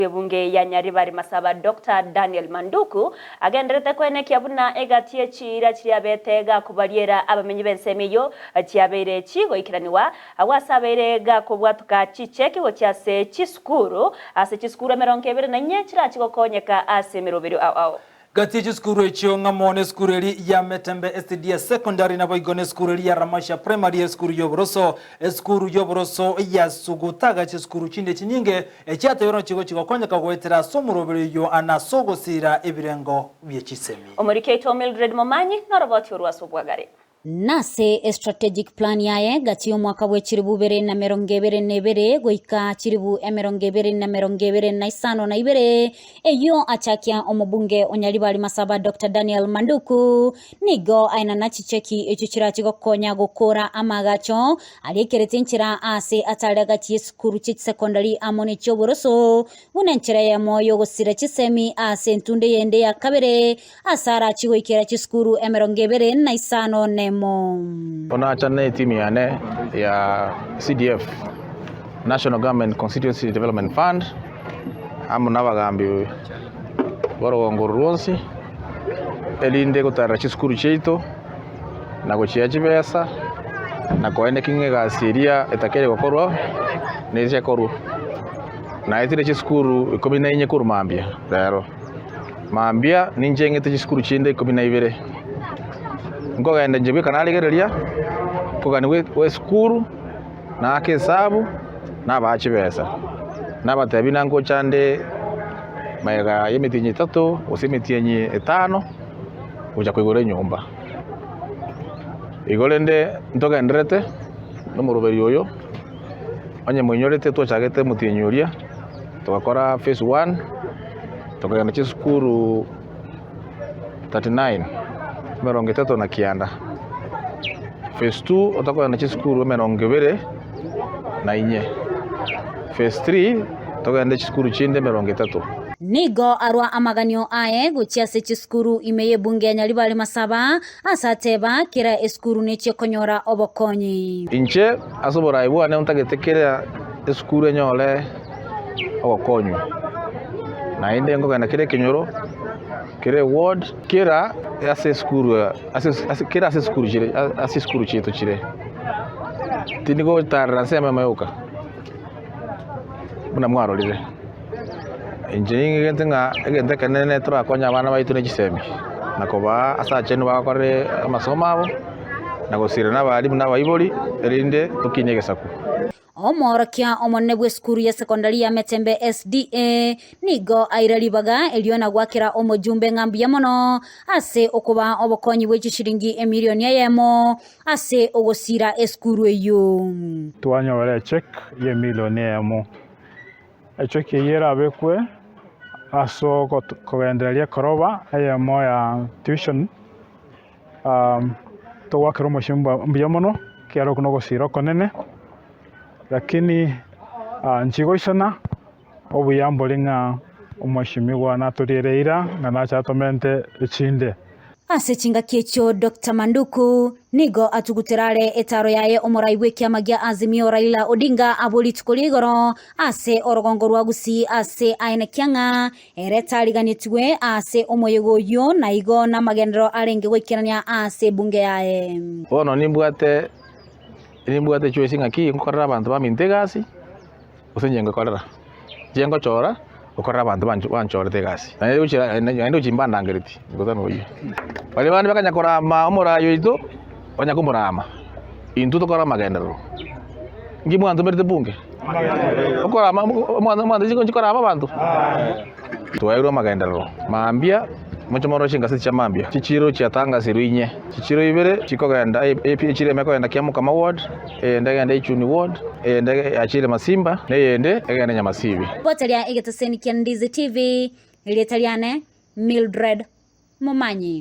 Ebunge ya Nyaribari Masaba Doctor Daniel Manduku agenderete koenekia buna egati ye chiira chiria abete gakobariera abamenyi b'ensemo eyio chiabeire chigoikeranigwa agwo ase abeire gakobwatuka chicheki gochia ase chisukuru ase chisukuru 24 chirachi gokonyeka ase emeroberio ao ao. Gati ye chisukuru echio ng'amo nesukuru eria ya Metembe SDA Secondary naboigo nesukuru eria ya Ramasha Primary, esukuru y'oboroso, esukuru y'oboroso ya Sugutaga, chisukuru chinde chinyinge echiateberwe chigo chigokonyeka goetera ase omoroberi oyio na ase ogosiira ebirengo bie chisemi. Omoriki oito Mildred Momanyi noroboti orwo ase obwagare. Nase estrategic plan yaye gati y'omwaka bwe chilibu ibere na 22 goika chilibu 2025, eyio achakia omobunge o Nyaribari Masaba Doctor Daniel Manduku nigo aenana chicheki echio chirachi gokonya gokora amaagacho aria aikerete enchera ase atare gati y'esukuru chi'echisecondary amo nechi'oboroso buna enchera eyemo y'ogosira chisemi ase entunde yende ya kabere Ase arachie goikera chisukuru 25. Onachane etimu yane ya CDF, National Government Constituency Development Fund, amo nabagambi b'orogongo oro rwonsi, erinde gotarera chisukuru chiaito na gochia chibesa na koenekia ng'a egasi eria etakeire gokorwa neria ekorwa. Naetire chisukuru ikomi na inye korwa mambia rero. Mambia ninche ng'ete chisukuru chinde 12, nkogenda inche bweka narigereria, nkogania gwa esukuru, naaka esabu, nabaa chibesa. Nabatebia buna ngocha nde magega ya emetienyi etato gose emetienyi etano, gocha koigora enyomba. Igo rende ntogendererete na omoroberi oyo, onye moinyorete twachagete omotienyi oria, togakora phase one. Tokagenda chisukuru 39, 39. Phase 2 otokogenda chisukuru 24. Phase 3 togende chisukuru chinde 30. Nigo arwa amaganio aye gochia ase chisukuru ime y'ebunge ya Nyaribari Masaba, ase ateba kera esukuru nechie konyora obokonyi. Inche ase oborai bwane ntagete kera esukuru enyore ogokonywa. Naende nkogenda kera ekenyoro, kera eward, kera ase esukuru ase ase kera ase esukuru chire ase esukuru chiaito chire. Tindi gotarera ensemo eyemo yoka, buna mwarorire. Inche ning'egente ng'a egento ekenene torakonye abana baito ne chisemi, na kobaa ase achenu bagokore amasomo abo, na gosira na abalimu na abaibori, erinde tokinie egesaku. Omoorokia omonene bw'esukuru ya sekondari ya Metembe SDA nigo aira ribaga erio na goakera omojumbe ng'a mbuya mono ase okobaa obokonyi bwe chishilingi emilioni eyemo ase ogosiira esukuru eyio. Twanyora echeque y'emilioni eyemo. Echeque eyio erabekwe ase okogendereria ekoroba eyemo ya tuition. Togoakera omochie mbuya mono, ekiagera okwo nogosiira okonene, lakini nchigoisana, obuya mbori ng'a omweshimiwa natoriere eira ng'a nache atomente echinde. Ase chingaki echio Doctor Manduku nigo atugutera are etaro yaye omorai bw'ekiama gia Azimio Raila Odinga abwo rituko ria igoro ase orogongo rwa Gusii ase aenekia ng'a Ere tariganetigwe ase omoyega oyio, na igo namagenderero arenge goikerania ase ebunge yaye. Bono nimbwate nimbwate choice ng'aki nkokorera abanto baminto egasi, gose inche ngekorera. Inche ngochora gokorera abanto bancho banchorete egasi. Naende gochia naende gochia mbandangeretie mokutano oyio. Baria bande bakanya korama omoraai oito, banya komorama, intwe tokore amagenderero. Inki mwantomerete bunge? Okorama omwanto nchikorama abanto? Twaeirwe amagenderero mambia, moche morore chingaseti chia mambia, chichiro chiatangasirwe inye, chichiro ibere chikogenda echiro emo ekogenda Kiamokama ward, eyende egende Ichuni ward, eyende yachire Masimba, na eyende egende Nyamasibi. Ripoti ria egeteseni kia Ndizi TV, erieta riane Mildred Momanyi.